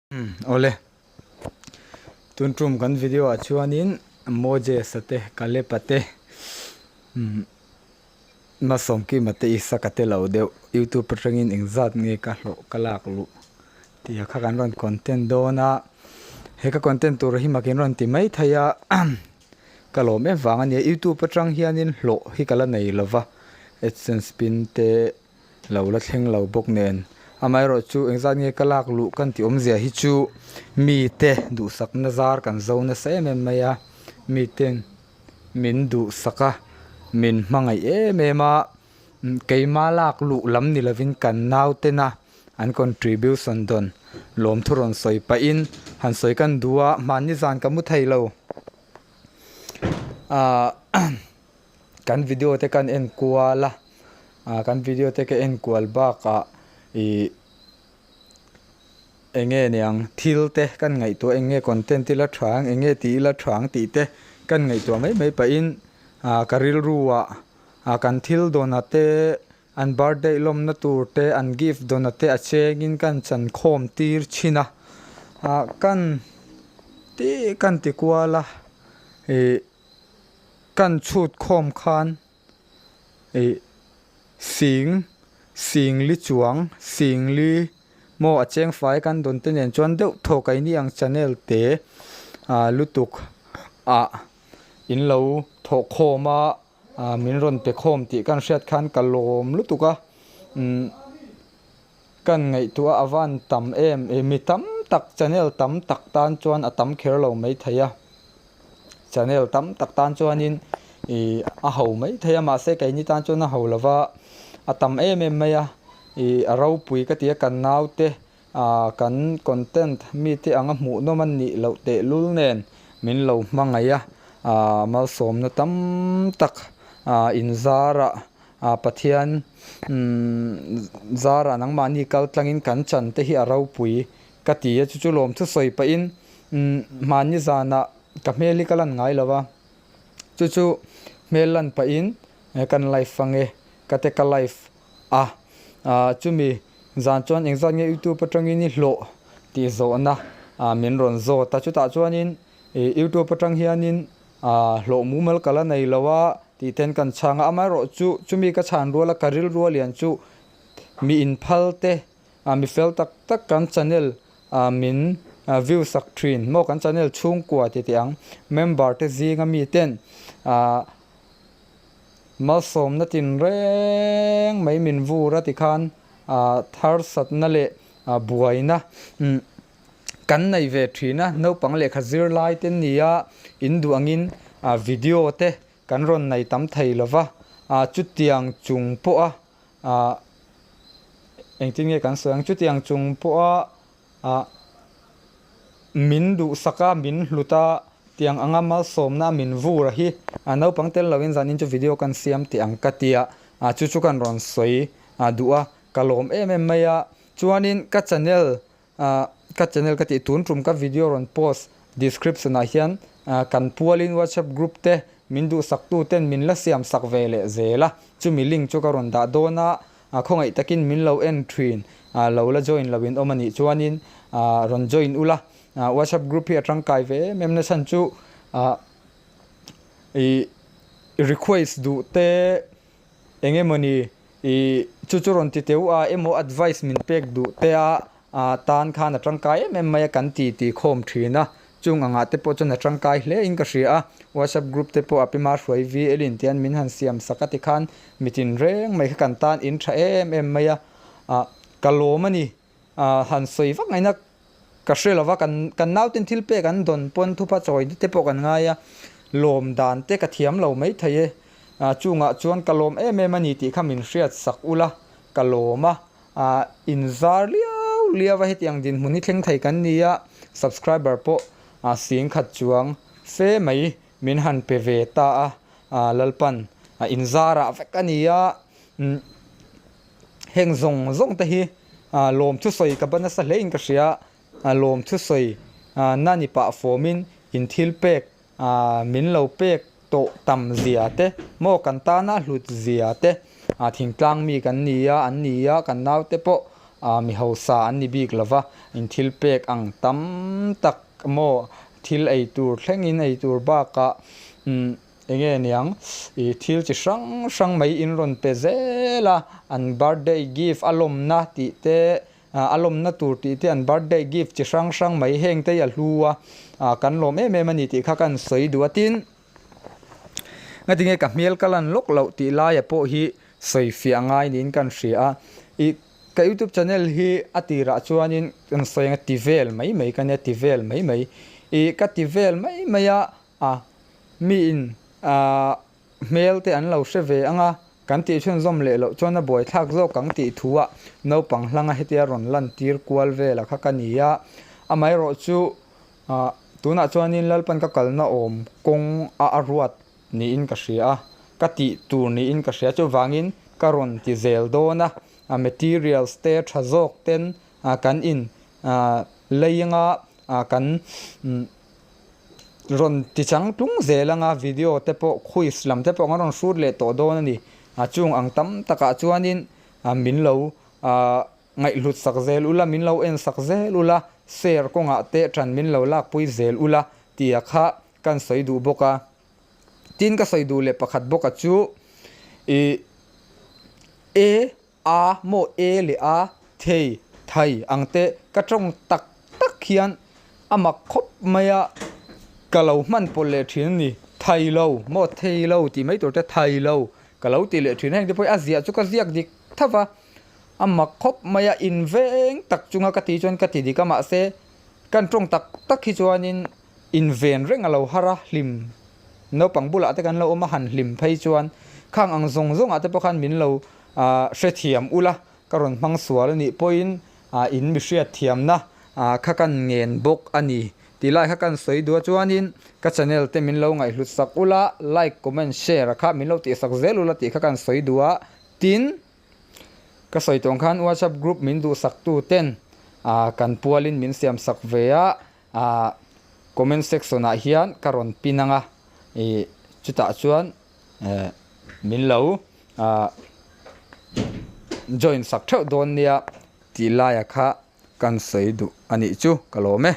Awle, tun tum kan video ah chuanin Moses-a te, Caleb-a te, Masawmkima te, Isaka te lo deuh YouTube atangin engzat nge ka hlawh ka lak luh tih kha kan rawn content dawn a, he ka content tur hi mak in rawn ti mai thei a, ka lawm em vang a nia YouTube atang hianin hlawh hi ka la nei lova AdSense pin te. Lo la thleng lo bawk nen. Amaherawh chu engzat nge ka lak luh kan tih awmzia hi chu mite duhsakna zar kan zo nasa em em mai a, miten min duhsak a, min hmangaih em em a, keima lak luh lam ni lovin kan nautena an contribution dawn lawmthu rawn sawi pahin han sawi kan duh a, hmanni zan ka mu thei lo. Ahh. Kan video te kan en kual a, ah kan video te ka en kual bakah ih eng nge niang thil te kan ngaihtuah eng nge content ila tha ang eng nge tih ila tha ang tih te kan ngaihtuah mai mai pahin ah ka rilru ah ah kan thil dawn ah te an birthday lawmna tur te an gift dawn ah te a chengin kan chan khawm tir thin a ah kan tih kan ti kual a ih. Kan chhut khawm khan ih sing sing li chuang sing li maw a cheng fai kan dawn te nen chuan deuh thaw keini ang channel te ah lutuk ah in lo thawh khawm a ah min rawn pe khawm tih kan hriat khan ka lawm lutuk a umm kan ngaihtuah a van tam em ih mi tam tak channel tam tak tan chuan a tam kher lo maithei a. Channel tam tak tan chuanin ih a ho mai thei a mahse keini tan chuan a ho lova a tam em em mai a ih a ropui ka ti a kan naute ah kan content mite anga hmuh nawm a nih loh tehlul nen min lo hmangaih a ah malsawmna tam tak ah inzarah ah Pathian umm zarah nangmahni kal tlangin kan chan te hi a ropui ka ti a chu chu lawm thusawi pahin Umm hmanni zanah ka hmel hi ka lan ngai lo va, chu chu hmel lan pahin kan live ange ka te ka live a, ah chumi zan chuan engzat nge youtube atangin i hlawh tih zawhna ah min rawn zawt a, chutah chuanin ih youtube atang hianin ah hlawh mumal ka la nei lo a tih ten kan chhang a, amaherawh chu chumi ka chhan ruala ka rilru a lian chu mi inphal te Ah mi fel tak tak kan channel ah min view sak thin maw kan channel chhungkua ti teh ang member te zinga mi ten ah malsawmna tin reng mai min vur a tikhan ah tharsatna leh ah buaina umm kan nei ve thin a naupang lehkha zirlai te nia in duh angin ah video te kan rawn nei tam thei lova ah chutiang chung pawha ah engtin nge kan sawi ang chutiang chung pawha ah min duhsak a min hlut a tiang anga malsawmna min vur a hi a naupang tel lovin zanin chu video kan siam tih ang ka tia ah chu chu kan rawn sawi ah duh a ka lawm em em mai a chuanin ka channel ah ka channel ka tih tun tum ka video rawn post description ah hian ah kan pualin whatsapp group te min duhsak tu ten min la siam sak ve leh zel a chumi link chu ka rawn dah dawn a ah khawngaih takin min lo en thin ah lo la join lo in awm a nih chuanin ah rawn join ula ah whatsapp group hi a tangkai ve em em na chhan chu ah ih request duh te Eng emawni i chu chu rawn ti teu a emaw advice min pek duh te a tan khan a tangkai em em mai a kan ti ti khawm thin a, chung angah te pawh chuan a tangkai hle in ka hria a, WhatsApp group te pawh a pima hruai VL in tian min han siam sak a tikhan mitin reng mai kha kan tan in tha em em mai a, ka lawm a ni. Han sawi vak ngaihna ka hre lo va, kan kan nauten thil pek an dawn pawn thupa chawi te pawh kan ngai a, lawm dan te ka thiam lo mai thei e, chungah chuan ka lawm em em a ni tih kha min hriat sak ula ka lawm a, inzar liau liau a hetiang dinhmun hi thleng thei kan ni a, subscriber pawh singkhat chuang fe mai min han pe ve ta a, Lalpan inzarah vek a ni a. Heng zawng zawng te hi lawm thusawi ka ba nasa hle in ka hria a, lawm thusawi na ni pah fawmin in thil pek min lo pek tawh tam zia te maw kan tana hlut zia te thingtlang mi kan ni a an ni a kan naute pawh. Mi hausa an ni bik lova, in thil pek ang tam tak maw thil ei tur thlengin ei tur bakah umm eng nge niang ih thil chi hrang hrang mai in rawn pe zel a, an birthday gift a lawmna tih te a lawmna tur tih te an birthday gift chi hrang hrang mai heng te hi a hlu a, ah kan lawm em em a ni tih kha ka han sawi duh a tin ngatinge ka hmel ka lan lawk loh tih laia pawh hi sawi fiah ngai niin ka hria a, ih ka youtube channel hi a tirah chuanin kan sawi anga ti vel mai mai ka nia ti vel mai mai ih ka ti vel mai mai a a miin ah hmel te an lo hre ve ang a, kan tih chhunzawm leh loh chuan a buaithlak zawk ang tih thu ah naupang hlanga hetia rawn lan tir kual vel a kha ka ni a, amaherawh chu ah tunah chuanin Lalpan ka kalna awm kawng a a ruat niin ka hria a, ka tih tur niin ka hria chuvangin ka rawn ti zel dawn a, a materials te tha zawk ten ah kan in ah lei anga ah kan rawn ti chang tlung zel anga video te pawh quiz lam te pawh an rawn hrut leh tawh dawn a ni a chung ang tam takah chuanin ah min lo ah ngaihhlut sak zel ula min lo en sak zel ula share kawngah te tan min lo lakpui zel ula tia kha kan sawi duh bawk a tin ka sawi duh leh pakhat bawk a chu ih e A maw E leh A, thei, thai ang te ka tawng tak tak hian a mak khawp mai a, ka lo hman pawlh leh thin a ni. Thai lo maw thei lo tih mai tur te thai lo ka lo ti leh thin a, heng te pawh hi a ziah chu ka ziak dik tho va, a mak khawp mai a, inveng tak chunga ka tih chuan ka ti dik a mahse kan tawng tak tak hi chuanin inven reng a lo har a, hlim naupang bulah te kan lo awm a, han hlim phei chuan khang ang zawng zawngah te pawh khan min lo hrethiam ula ka rawn hmang sual a nih pawhin in mi hriatthiamna kha kan ngen bawk a ni tih lai kha kan sawi duh a chuanin ka channel te min lo ngaihhlut sak ula like comment share kha min lo tihsak zel ula tih kha kan sawi duh a tin ka sawi tawng khan whatsapp group min duhsak tu ten kan pualin min siam sak ve a comment section ah hian ka rawn pin ang a ih chutah chuan min lo ah join sak theuh dawn nia tih laia kha kan sawi duh a nih chu ka lawm e.